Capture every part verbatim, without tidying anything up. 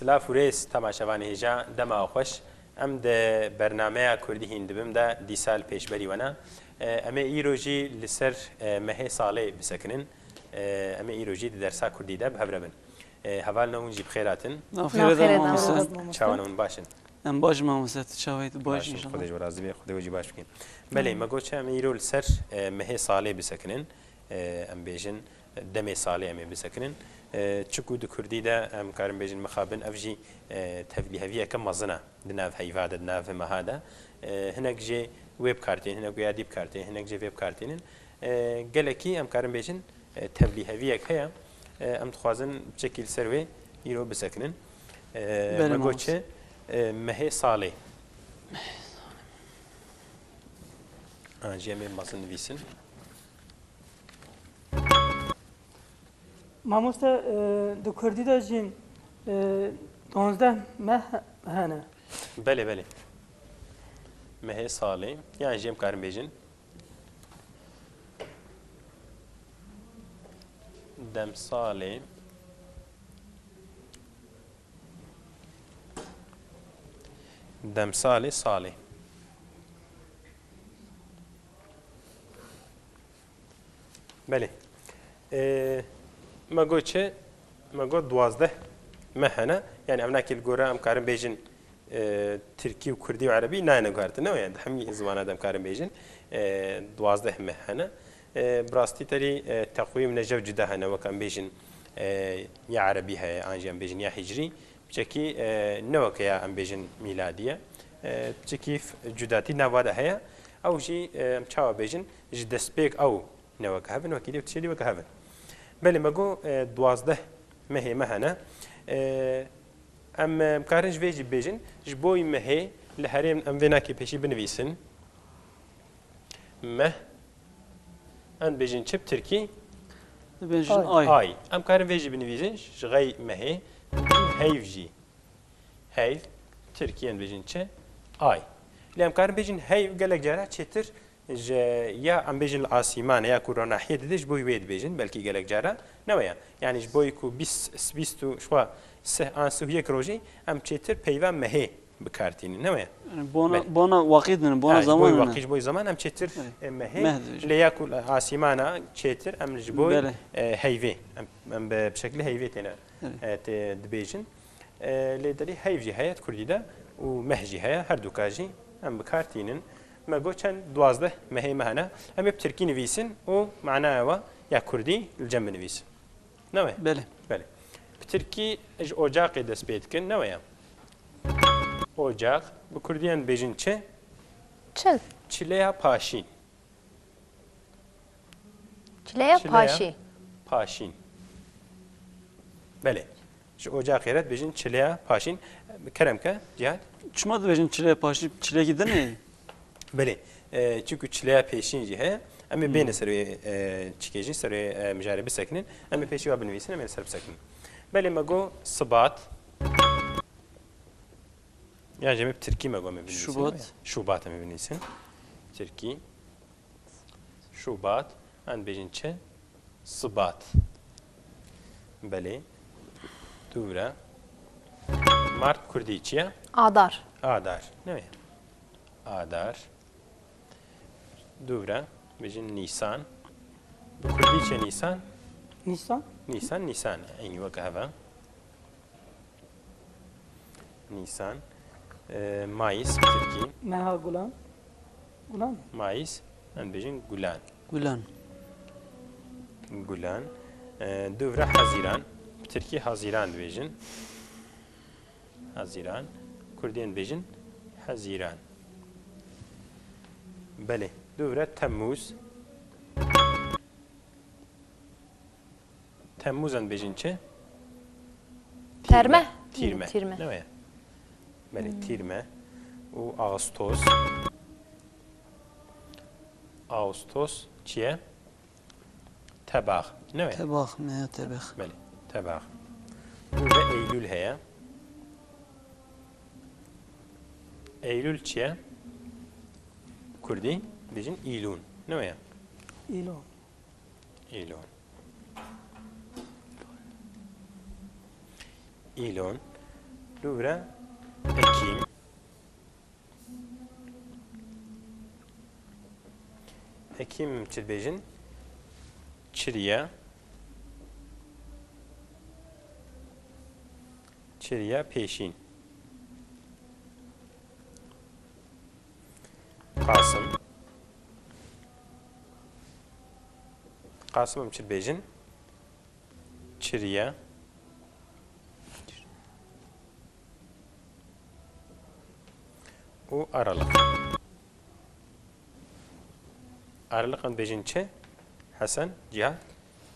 Silav û rêz temaşevanê hêja, dema xweş. Em di bernameya Kurdî hîn dibim de dîsa li pêşberî we ne. E, em ê îro jî li ser, e, mehê salê bisekinin. E, em ê îro jî di dersa Kurdî de bi hev re bin. E, hevalno hûn jî bi xêr hatin. Nav xêrê de mamoste. Çawa ne hûn baş in? Em baş in mamoste, tu çawa yî, tu baş in inşallah. Xwedê ji we razî be, Xwedê we jî baş bike. Belê, me got çi em ê îro li ser, e, mehê salê bisekinin. E, em bêjin demê salê em ê bisekinin. E, çiku di Kurdî de em karin bêjin mixabin, ev jî, e, tevlîheviyeke mezin e di nav heyva de, di nav meha de. E, hinek jê wê bi kar tînin, hinek wê ya dî bi kar tînin, hinek jê vê bi kar tînin. E, gelekî em karin bêjin, e, tevlîheviyek heye. E, em dixwazin çekî li ser wê îro bisekinin. E, Belê me got mamoste. Çi? E, mehê salê. Ha, jê em ê mezin nivîsin. Mamoste, e, di Kurdî de jî, e, duwazdeh meh hene. Belê, belê. Mehê salê, yan jî em karin bêjin demsalê, demsalê, salê. Belê. Ee, me got çi? Me got duwazdeh meh hene. Yani ev nakê li gora em karin bêjin, e, tirkî û kurdî û erebî nayene guhertin, ne? Yani di hemî zimana de em karin bêjin, e, duwazdeh meh hene. E, bi rastî terî, e, teqwîm nejew cuda hene, wek em bêjin, e, ya erebî heye, an jî em bêjin ya hicrî. Piçekî, e, ne weke ya em bêjin mîladî ye. E, piçekî f-, cudatî nava de heye. Ew jî, e, em çawa bêjin, ji destpêk ew ne weke hev in, wekî dî tiştê dî weke hev in. Belê me got, e, duwazdeh mehê me hene. E, em, e, em karin ji vê jî bêjin, ji bo mehê li herêm em vê nakê pêşî binivîsin. Meh. Em bêjin çi bi tirkî? Dibêjin ay. Ay. Ay. Em karin vê jî binivîsin, ji xey mehê. Heyv jî. Heyv, tirkî em bêjin çi? Ay. Lê em karin bêjin heyv gelek cara çêtir ji ya em bêjin li asîmanê ya ku ronahiyê dide ji bo wê dibêjin, belkî gelek cara ne weye. Yani ji bo ku bîst, bîst û ji xwe sih an sih û yek rojî em çêtir peyva mehê bi kar tînin, ne weye? Yani bona, Belê. Bona waqît din, bona Ha, ji zaman bo din. Waqît, ji bo zaman em çêtir, Belê. E, mehê. Meh dibêjin. Lê ya ku asîmana çêtir em ji bo, Belê. E, heyvê. Em, em bi, bi şeklê heyvê têne, Belê. E, tê dibêjin. E, lê derî heyv jî heye di kurdî de û meh jî heye. Her du ka jî em bi kar tînin. Me got çend duwazdeh mehê me hene. Em ê bi tirkî nivîsin û manaya we ya kurdî li cem binivîsin. Ne wê? Belê. Belê. Bi tirkî ji ocaqê dest pê dikin, ne wê ya? Ocaq, bi kurdî em dibêjin çi? Çil. Çileya paşîn. Çileya Çileya paşîn. Paşîn. Belê. Ji ocaqê re dibêjin çileya paşîn. Kerem ke, Cihad. Çima dibêjin çileya paşîn? Çilekî din e? Belê. E, çunku çileya pêşîn jî heye. Em ê Hmm. bêne ser wê, e, çikê jî, ser wê, e, mijarê bisekinin. Em ê pêşî wa binivîsin, em ê li ser bisekinin. Belê me got sibat. Yan jî em ê bi tirkî me got em ê binivîsin. Şubat. Şubat em ê binivîsin. Tirkî. Şubat. Em dibêjin çi? Sibat. Belê. Dûvre. Mart kurdî çi ye? Adar. Adar. Ne ye? Adar. Dûvre. Bêjin Nîsan. Bi kurdî çi ye Nîsan? Nîsan. Nîsan, Nîsan. Eynî weke hev e. Nîsan. Ee, Mayıs, bi tirkî. Meha Gulan. Gulan. Mayıs, em dibêjin Gulan. Gulan. Gulan. Ee, dûvre Haziran. Bi tirkî Haziran dibêjin. Haziran. Kurdî em dibêjin Hezîran. Belê. Dûvre Temmuz. Temmuz em dibêjin çi? Terme. Tîrme. Tîrme. Tîrme. Ne weye? Belê, Hmm. Tîrme. Û Ağustos. Ağustos çi ye? Tebax. Ne weye? Tebax, meha tebax. Belê, tebax. Dûvre Eylül heye. Eylül çi ye? Kurdî dibêjin Îlûn. Ne weye? Îlûn. Îlon. Îlon. Dûvre Ekîm. Ekîm çi dibêjin? Çiriya. Çiriya pêşîn. Qasim. Qasim em çi dibêjin? Çiriya. Û aralık. Aralık em dibêjin çi? Hesen, Cihat?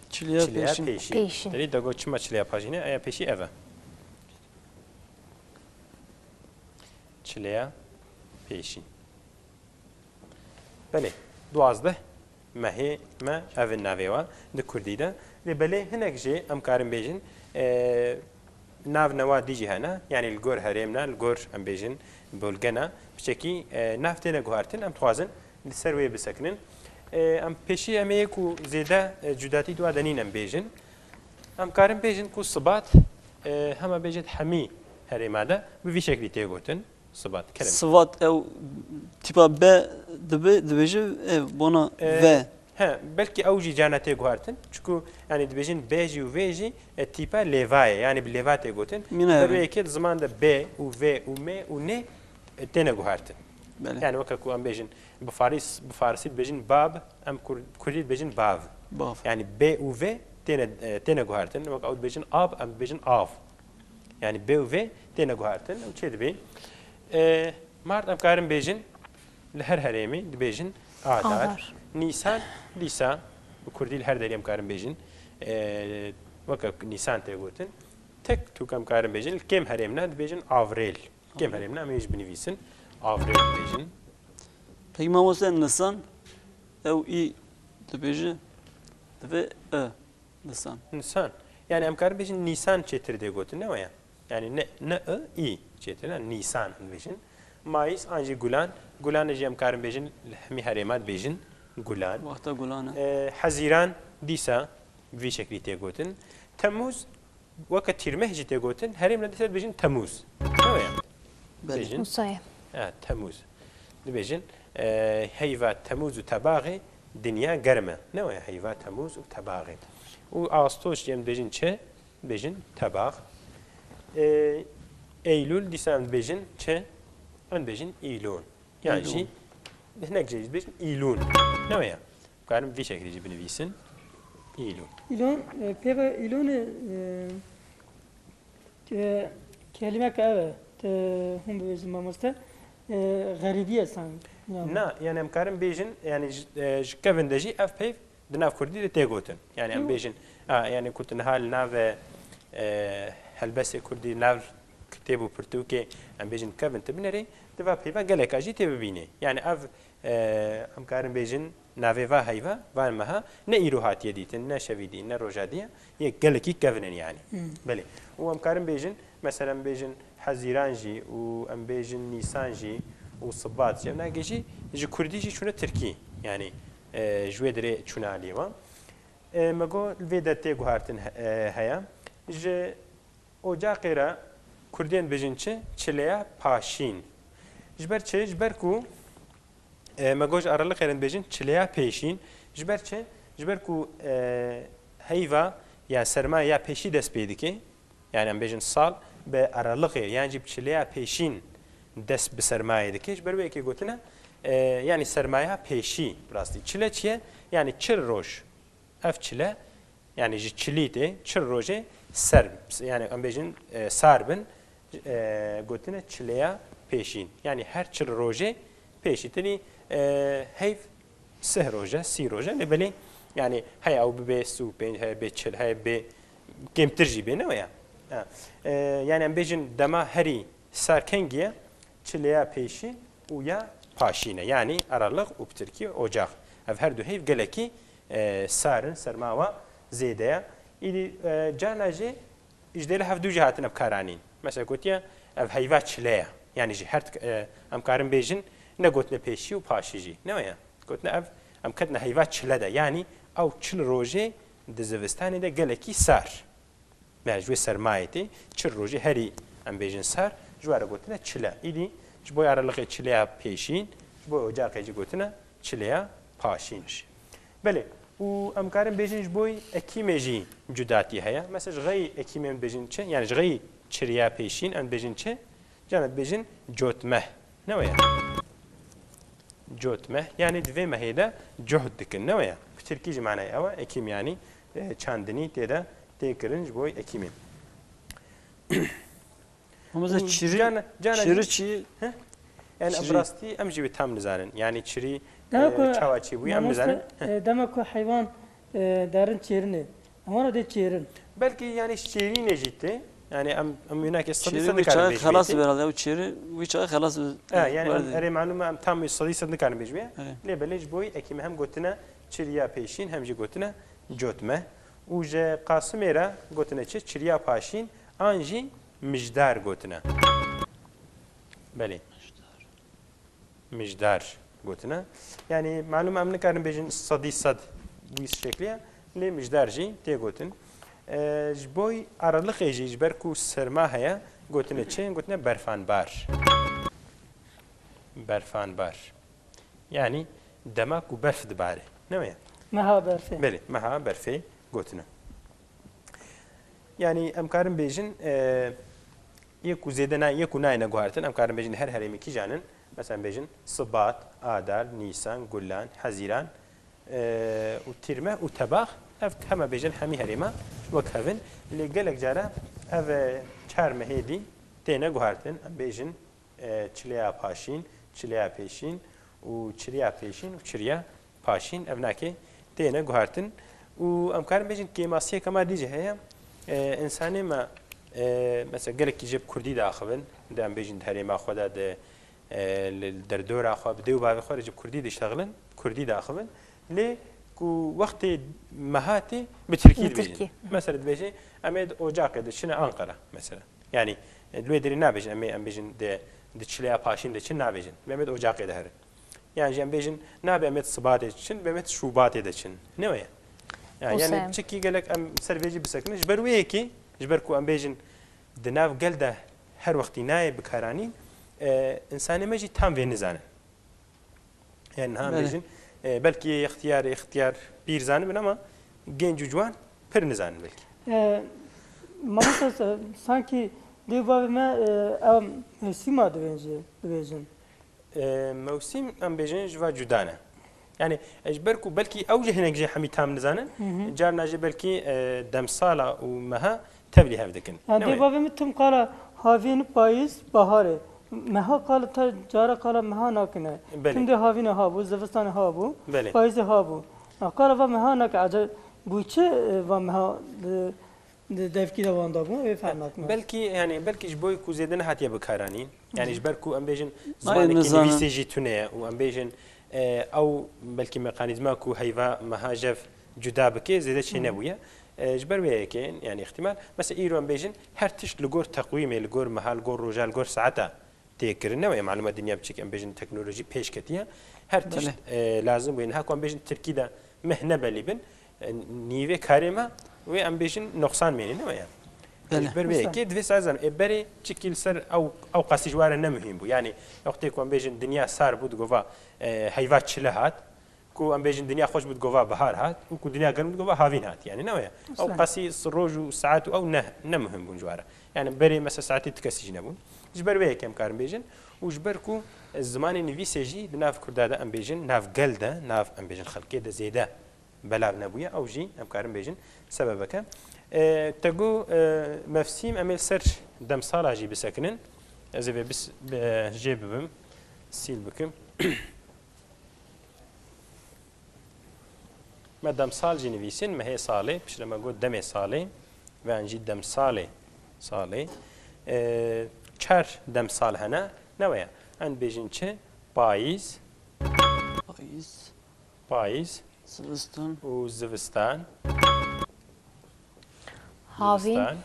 Çiliya Çiliya pêşîn. Pêşîn. Pêşîn. Derî de got çima çiliya pajîne? Eya pêşî ev e. Çiliya pêşîn. Belê, duwazdeh mehê me ev in navê wa di kurdî de. Lê belê hinek jî em karin bêjin, e, nav newa dî jî hene. Yanî li gor herêmna, li gor em bêjin bölgena, piçekî, e, nav têne guhartin. Em dixwazin li ser wê bisekinin. E, em pêşî em ê ku zêde, e, cudatî dua de nîn em bêjin. Em karin bêjin ku Sibat, e, hema bêjin hemî herêma de bi vî şeklî tê gotin. Sibat, kerem. Sibat ew tîpa B dibe, dibêje ev bona E, V. He, belkî ew jî carna tê guhartin. Çiku, yanî dibêjin B jî û V jî, e, tîpa lêva ye. Yanî bi lêva tê gotin. Mîna Her ev. Yekê di ziman de B û V û M û N, e, têne guhartin. Belê. Yanî weke ku em bêjin, bi faris-, bi farisî dibêjin bab, em kur-, kurdî dibêjin bav. Bav. Yanî B û V têne, e, têne guhartin. Wek ew dibêjin ab, em dibêjin av. Yanî B û V têne guhartin. Ew çê dibê? E, Mart em karin bêjin li her herêmî dibêjin Adar. Adar. Nîsan, dîsa bi kurdî li her derê em karin bêjin. E, weke Nîsan tê gotin. Tek tûk em karin bêjin, li kêm herêmine dibêjin Avrêl. Kêm herêmine em ê jî binivîsin. Avrêl dibêjin. Peki mamoste Nisan, ew î dibêje, divê I, Nisan. Nisan. Yanî em karin bêjin Nîsan çêtir dê gotin, ne waya? Yanî ne, ne I, î çêtir, ne? Nîsan em dibêjin. Mayîs an jî Gulan. Gulanê jî em karin bêjin, li hemî herêma dibêjin Gulan. Wexta Gulan e. E, Hezîran dîsa vî şeklî tê gotin. Temûz, weke Tîrmeh jî tê gotin, herêmine dîsa dibêjin Temûz. Ne waya? Belê. Dibêjin. Wisa ye. Ha, Temûz. Dibêjin, e, heyva Temûz û Tebaxê dinya germ e. Ne waya heyva Temûz û Tebaxê. Û Ağustos jî em dibêjin çi? Dibêjin Tebax. E, Eylûl dîsa em dibêjin çi? Em dibêjin Îlûn. Yan Îlûn. Jî hinek jê jî dibêjin Îlûn. Ne waya? Karin vî şeklî jî binivîsin. Îlûn. Îlon, e, pêve îlonê, e, ke-, kelîmeke ev e, te hûn bibêjin mamoste, e, xerîbî ye sanki. Na, yanî em karin bêjin, yanî ji, e, ji kevin de jî ev peyv di nav kurdî de tê gotin. Yanî em Hı. bêjin, a, yanî ku tu niha li nav, e, helbestê kurdî, nav kitêb û pirtûkê, em bêjin kevin tu binerê, di va peyva geleka jî tê bibînê. Yanî ev, e, em karin bêjin, navê va heyva, van meha, ne îro hatiye dîtin, ne şevî dî, ne roja dî ye, yê gelekî kevin in yanî. Hmm. Belê. Û em karin bêjin, mesela em bêjin Hezîran jî û em bêjin Nîsan jî û Sibat jî, em nagê jî ji kurdî jî çûne tirkî. Yanî, e, ji wê dirê çûne alî wan. E, me got, li vê de tê guhartin he-, e, heye. Ji Ocaqê re kurdên dibêjin çi? Çileya paşîn. Ji ber çi? Ji ber ku, e, me got ji Aralıkê re dibêjin çileya pêşîn. Ji ber çi? Ji ber ku, e, heyva ya sermaya ya pêşî dest pê dike. Yani em bêjin sal bi Aralıkê yan jî bi çileya pêşîn dest bi sermayê dike. Ji ber wê yekê gotine, e, yani sermaya pêşî bi rastî. Çile çi ye? Yani çil roj. Ev çile, yani ji çilî tê, çil rojê ser, yani em bêjin, e, sar bin, e, gotine çileya pêşîn. Yani her çil rojê pêşî. Tenî, e, heyv sih roje, sî roje, lê belê, yani heye ew bibe sî û pênc, heye bê çil, heye bê kêmtir jî bê, ne waya? Ha. E, yani em bêjin dema herî sar kengî ye, çileya pêşî û ya paşî ne. Yani aralık û bi tirkî ocak. Ev her du heyv gelekî, e, sar in, serma wa zêde ye. Îdî, e, carna jî ji dê li hevdû jî hatine bikaranîn. Mesela gotiye, ev heyva çile ye. Yani ji her, e, em karin bêjin, ne gotine pêşî û paşî jî. Ne waya? Gotine ev, em ketine heyva çile de. Yani ew çil rojê di zivistanê de gelekî sar. Me ji wê sermayê tê, çil rojê herî em bêjin ser, ji we re gotine çile. Îdî ji bo araliqê çileya pêşîn, ji bo ocaqê jî gotine çileya paşîn. Belê, û em karin bêjin ji bo ekîmê jî cudatî heye. Mesela ji xeyî ekîmê em bêjin çi? Yani ji xeyî çiriya pêşîn em bêjin çi? Cana dibêjin cotmeh. Ne weye? Cotmeh. Yani di vê mehê de cuhd dikin. Ne weye? Bi tirkî jî manayê ew e. Ekîm yani, e, çandinî tê de tê kirin ji bo ekîmê. Ama mesela çiri, cana, cana çiri çi? He? Yani çiri. Bi rastî em jî wê tam nizanin. Yani çiri, Dema e, ku çawa çêbûye em mamoste, nizanin. He. E, dema ku heywan, e, derin çêrin e. Ama dê çêrin. Belkî yani çêrînê jî tê. Yani em, em wînakê sedî sed nikarin bêjin. Çêrîn wî çaxê xelas bê herhalde. Ew çêrî wî çaxê xelas bê. E, yani em, erê malûm e, em tam wî sedî sed nikarin bêjin. Evet. Lê belê ji bo wî ekî me hem gotine çiriya pêşîn hem jî gotine cotme. Û ji Qasimê re gotine çi? Çiriya paşîn an jî mijdar gotine. Belê. Mijdar gotine. Yani malûm em nikarin bêjin sedî sed wî şekliye, lê mijdar jî tê gotin. E, ji bo araliqê jî ji ber ku serma heye, gotine çi? Gotine berfanbar. Berfanbar. Yani dema ku berf dibare. Ne weye? Meha berfê. Belê, meha berfê gotine. Yani em karin bêjin, e, yê ku zêde na-, yê ku nayêne guhartin, em karin bêjin her herêmê kîjan in. Mesela em bêjin Sibat, Adar, Nîsan, Gulan, Hezîran, e, û Tîrmeh û Tebax. Ev heme bêjin hemî herêma wek hev in. Lê gelek cara ev, e, çar mehê dî têne guhartin. Em bêjin e, çileya paşîn, çileya pêşîn û çiriya pêşîn û çiriya paşîn ev nakê têne guhartin. Û em karin bêjin kêmasiyeke me dî jî heye. E, însanê me, e, mesela gelekî jê bi kurdî diaxivin, di em bêjin di herêma xwe de, di, e, li derdora xwe, bi dê û bavê xwe re jî bi kurdî diştexilin, kurdî diaxivin. Lê ku wextê meha tê, bi tirkî dibêjin. Bi tirkî. Mesela dibêje, em ê di ocaqê de çine Anqara, mesela. Yani, e, li wê derê nabêjin, em ê, em bêjin di, di çileya paşîn de çin nabêjin. Em ê di ocaqê de herin. Yan jî em bêjin, nabe em ê di Sibatê çin, em ê di Şûbatê de çin. Ne weye? Yani, yani çikî gelek em ser vê jî bisekinin. Ji ber wê yekê, ji ber ku em bêjin di nav gel de her wextî nayê bikaranîn, e, însanê me jî tam vê nizanin. Yani niha em bêjin, e, belkî yê ixtiyar, ixtiyar pîr zanibin ama genc û ciwan pir nizanin belkî. E, mamoste, sankî dê bavê me, e, ew mewsîma dibêjin, dibêjin. E, mewsîm em bêjin ji va cuda ne. Yani, e, ji ber ku belkî ew jî hinek jê hemî tam nizanin, carna jî belkî, e, demsala û meha tevlî hev dikin. Yani dê bavê min tim qala havîn, payîz, baharê. Meha qala te cara qala meha nakine. Belê. Tim dê havîne habû, zivistanê habû, belê, payîzê habû. A qala va meha nake, ece bû çi, e, va meha di, di devkî de wanda bû, wê ferq nakine. Belkî, yani, belkî ji bo ku zêde nehatiye bikaranîn. Yani ji ber ku em bêjin zimanekî nivîsê jî tune ye û em bêjin, e, ew belkî mekanîzma ku heyva meha jev cuda bike, zêde çê nebûye. E, ji ber wê yekê, yani îhtimal, mesela îro em bêjin, her tişt li gor teqwîmê, li gor meha, li gor roja, li gor saeta tê kirin. Ne wê malûm e dinya biçik em bêjin teknolojî pêş ketiye. Her tişt, belê, e, lazim bûye. Niha ku em bêjin tirkî de meh ne belî bin, e, nîvê karê me wê em bêjin noqsan mênê, ne weye? Belê. Ji ber wê yekê divê sar zanin. E, berê çikî li ser ew, ew qasî ji ware ne muhîm bû. Yani wextê ku em bêjin dinya sar bû, digova, e, heyva çile hat. Ku em bêjin dinya xweş bû, digova bihar hat. Û ku dinya germ bû, digova havîn hat. Yani ne weye? Ew qasî s-, roj û saet û ew ne, ne muhîm bûn ji ware. Yani berê mesela saetê ti kesî jî nebûn. Ji ber wê yekê em karin bêjin. Û ji ber ku, e, zimanê nivîsê jî di nav kurda de em bêjin, nav gel de, nav em bêjin xelkê de zêde belav nebûye, ew jî em karin bêjin sebebek e. E, te got, e, mevsîm, em ê li ser demsala jî bisekinin. Ez ê vê bis-, bi-, jê bibim, sîl bikim. Me demsal jî nivîsîn, mehê salê, piştre me got demê salê, ve an jî demsalê salê. E, çar demsal hene, ne weye? Em bêjin çi? Payîz. Payîz. Payîz. Zivistan. Û zivistan. Havîn. Zivistan.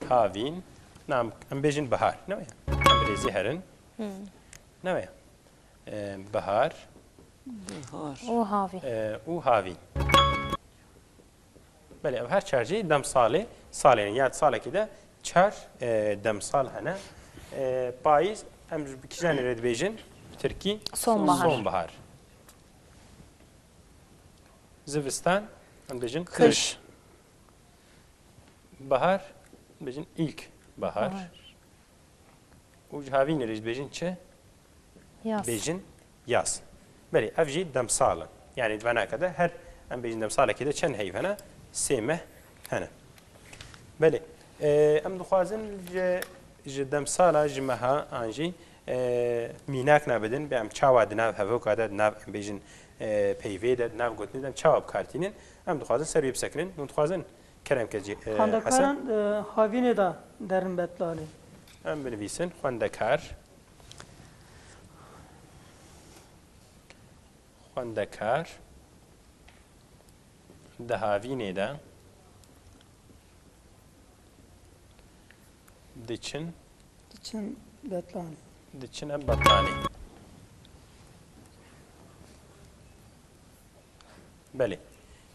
Havîn. Nam, em bêjin bihar. Ne weye? Em bi rêzî herin. Hmm. Ne weye? E, bihar. Bihar. Û havîn. E, û havîn. Belê, ev her çar jî dem salê, salê ne. Ya di salekî de Çar, e, demsal hene. E, payîz, em ji bi kîjanê re dibêjin? Bi tirkî? Sonbahar. Sonbahar. Zivistan, em dibêjin? Kış. Kış. Bahar, dibêjin ilk bahar. Bahar. Û ji havînê re jî dibêjin çi? Yaz. Dibêjin yaz. Belê, ev jî demsal e. Yanî di venake de her, em bêjin demsalekê de çend heyv hene? Sê meh hene. Belê. E, em dixwazin ji, ji demsala, ji meha an jî, e, mînak nabidin, bê em çawa di nav hevoka de, di nav, em bêjin, e, peyvê de, di nav gotinê de em çawa bi kar tînin? Em dixwazin ser wê bisekinin. Hûn dixwazin kerem ke cî-, e, Hesen? Xwendekaran, e, havînê de derin betlanê. Em binivîsin, xwendekar. Xwendekar di havînê de diçin, Diçin betlanê. Diçine betlanê. Belê.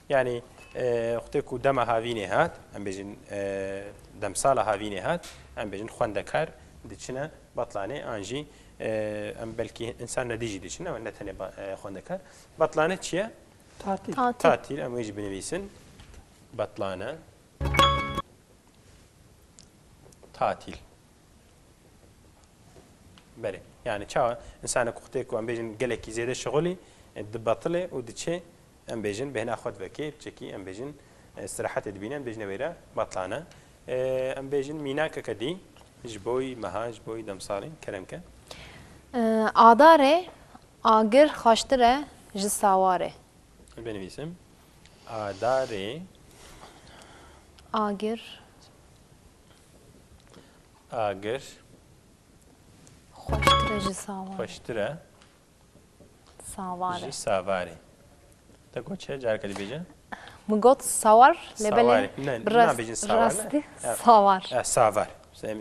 Yanî, e, wextê ku dema havînê hat, em bêjin, e, demsala havînê hat, em bêjin xwendekar diçine betlanê, an jî, e, em belkî însan nedî jî diçin, ne, ne tenê ba-, e, xwendekar. Betlane çi ye? Tatil. Tatil. Tatil, em wê jî binivîsin. Betlane. Tatil. Belê. Yani çawa? Însanek wextê ku em bêjin gelekî zêde şixulî, e, dibetilê û diçê, em bêjin, bêhna xwe divekê, piçekî, em bêjin, e, istirahetê dibîne, em bêjine wê re betlane. E, em bêjin mînakeke dî, ji boy meha, ji boy demsalê, kerem ke. E, Adarê agir xweştir e ji sawarê. Binivîsim. Adarê. Agir. Agir. Xweştir e ji sawarê. Xweştir e. Sawarê. Ji savarê. Te got çi? Careke dibêje? Min got sawar, lê belê. Sawarê. Ne, bi rast-, nabêjin sawar, ne? Rastî, ya, sawar. Ya, savar.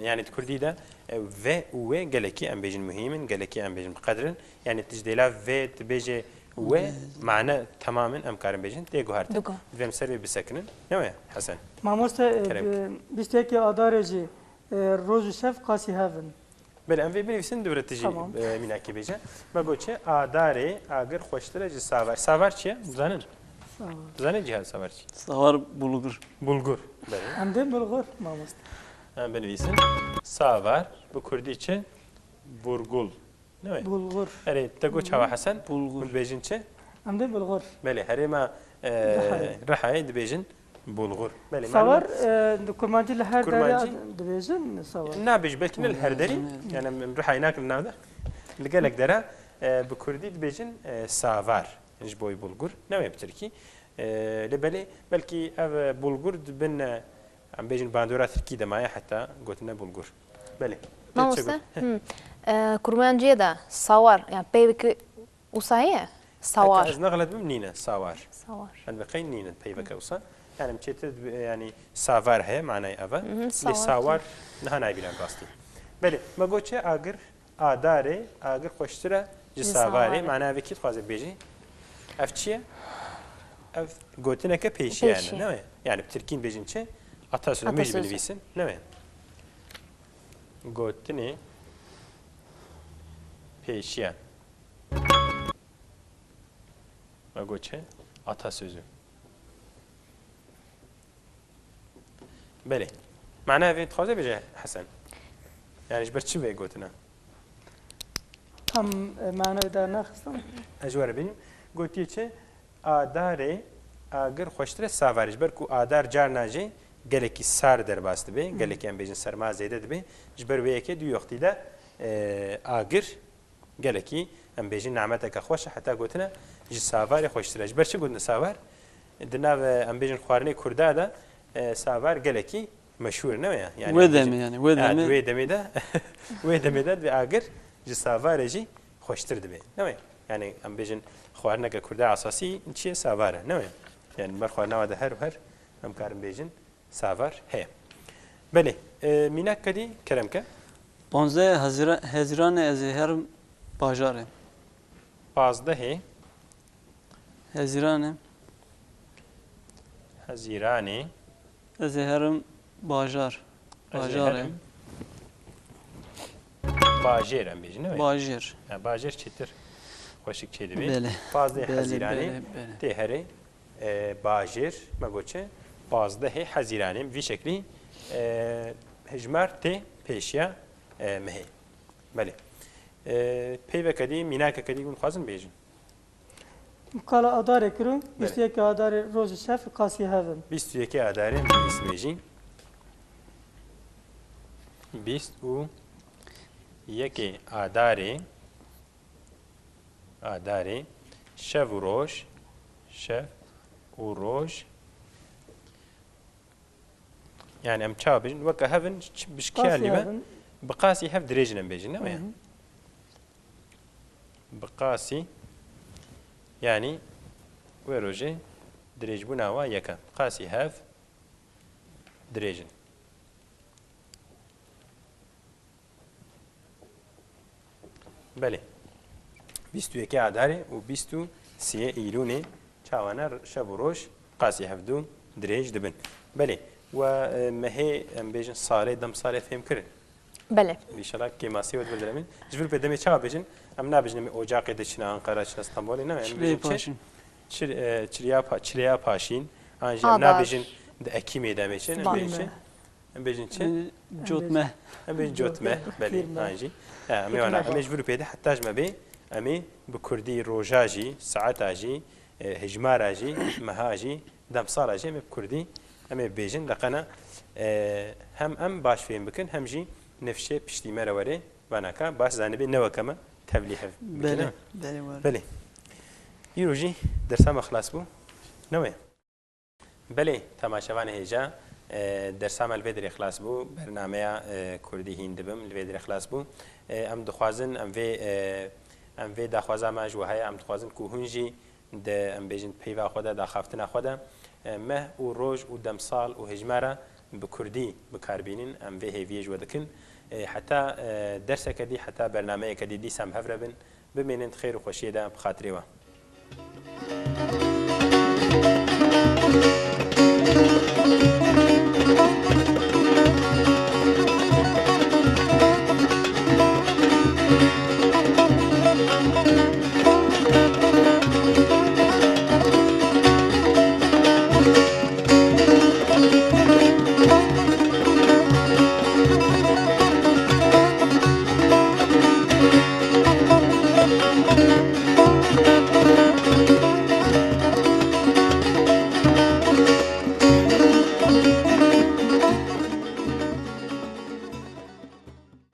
Yani di kurdî de, e, ve û wê gelekî em bêjin muhîm in, gelekî em bêjin bi qedr in. Yani tu ji dêla vê dibêje we, mane temamin em karin bêjin, tê guhertin. Digo. Divê em ser vê bisekinin. Ne wê, Hesen? Mamoste, e, kerem ke. Bi-, bîst yekê Adarê jî, e, roj û şev qasî hev in. Belê, em vê binivîsin, dûre tu jî, tamam, e, mînakê bêje. Me got çi? Adarê, agir xweştir e ji savar. Savar çi ye? Dizanin? Savar. Dizanin cîhan savar çi? Savar bulgur. Bulgur. Belê. Em dê bulgur, mamoste. Em binivîsin. Savar, bi kurdî çi? Burgul. Ne wê? Bulgur. Erê, te got çawa Hesen? Bulgur. Hûn dibêjin çi? Em dê bulgur. Belê, herêma, e, Rihayê. Rihayê dibêjin bulgur. Belê, savar, malûm, e, di kurmancî li her derê kurmancî dibêjin savar. Nabêjin, belkî ne li her derê. Hmm. Yani em, em Rihayê nakin nav de. Li gelek dera, e, bi kurdî dibêjin, e, savar. Ji boy bulgur. Ne wê bi tirkî. E, lê belê, belkî ev, e, bulgur di bin, e, em bêjin bandora tirkî de maye heta gotine bulgur. Belê. Te çi got? Mamoste, heh. Hmm. E, kurmanciyê de sawar, yani peyvekî wisa heye? Sawar. Heta ez nexlet bim, nîne, sawar. Sawar. Em dibe qey nîne peyveke wisa. Yani em çêtir dibe, yani savar heye, manayê ev e. Mhm, lê sawar sawar niha nayê bîran rastî. Belê, me got çi? Agir, adarê, agir xweştir e ji savarê. Ji savarê. Mana vê kî dixwaze bêjî? Ev çi ye? Ev gotineke pêşiyan e, pêşiyan, ne wê? Yani bi tirkî bêjin çi? Atasözü. Em ê jî binivîsin, ne wê? Gotinê pêşiyan. Me got çi? Atasözü. Belê. Mana vê dixwaze bêje Hesen? Yani ji ber çi vê gotina? Tam, e, manayê dernaxistim. Ez ji we re bêjim. Gotiye çi? Adarê agir xweştir e savarê. Ji ber ku adar carna jî gelekî sar derbas dibe, gelekî em bêjin serma zêde dibe. Ji ber wê yekê di wî wextî de, e, agir gelekî, em bêjin, nameteke xweş e, heta gotine ji savarê xweştir e. Ji ber çi gotine savar? Di nav, em bêjin, xwarinê kurda de, e, savar gelekî meşhûr e, ne wê? Yani, wê em bêjin, demê, yani, wê ha, demê. Wê demê de, wê demê de divê agir ji savarê jî xweştir dibe, ne wê? Yani, em bêjin, xwarineke kurda esasî çi ye? Savar e, ne wê? Yani, ber xwarina we de her û her, em karin bêjin, savar heye. Belê, e, mînak kedî kerem ke. Panzdehê Hezîra-, Hezîranê ez ê herim bajarê. Pazdehê. Hezîranê. Hezîranê. Ez ê herim bajar. Bajarê. Bajêr em bêjin, ne? Bajêr. Ya, bajêr çêtir xweşik çêdibê. Belê. Pazdeh Belê, Hezîranê belê, belê. Tê herê, e, bajêr, me got çi? Pazdehê Hezîranê. Vî şeklî, e, hijmar tê pêşiya, e, mehê. Belê. E, peyveke dî, mînakeke dî hûn dixwazin bêjin? Qala Adarê kiro, Belê. bîst û yekê Adarê rojê şev qasî hev in. Bîst û yekê Adarê, bîst mêjî. Bîst û yekê Adarê, Adarê, şev û roj, şev û roj. Yani em çawa bêjin? Weke hev in, ç-, bi şkiya Qasî lî be, hev in. Bi qasî hev dirêj in em bêjin, ne mi? Hı hı. Bi qasî, yani wê rojê dirêjbûna wa yek e. Qasî hev dirêj in. Belê. Bîst û yekê Adarê û bîst û sê Îlûnê çawa ne, şev û roj qasî hevdû dirêj dibin. Belê. We, e, mehê, em bêjin salê, demsalê fêm kirin. Belê. Înşallah kêmasî we di vir de nemîn. Ji vir pê demê çawa bêjin? Em nabêjin em ê ocaqê de çin, Anqara çin, Stenbolê, ne? Em Çilê bêjin çi? Paşîn. Çil-, e, çiliya pa-, çileya paşîn. An jî em Adar. Nabêjin di ekîmê demê çin. Em Sibah. Bêjin çi? Em bêjin çi? Cotme. Em bêjin cotme. Belê, Kîrme. An jî. Ha, em ê wana, em ê ji vir û pê de heta ji me bê, em ê bi kurdî roja jî, saeta jî, e, hijmara jî, meha jî, demsala jî em ê bi kurdî, em ê bêjin. Leqena, e, hem em baş fêm bikin, hem jî nifşê piştî me re were, vanaka baş zanibê ne weke me tevlî hev bikine. Belê, belê, were. Belê. Îro jî dersa me xilas bû. Ne wê? Belê, temaşevanê hêja, e, dersa me li vê derê xilas bû, bernameya, e, Kurdî hîn dibim, li vê derê xilas bû. E, em dixwazin, em vê, e, em vê daxwaza me ji we heye, em dixwazin ku hûn jî di, em bêjin, peyva xwe de, daxaftina xwe de, e, meh û roj û demsal û hejmara bi Kurdî bi kar bînin, em vê hêviyê ji we dikin. E, heta, e, derseke dî, heta bernameyeke dî, dîsa em hev re bin. Bimînin di xêr û xweşiyê de, bi xatirê we.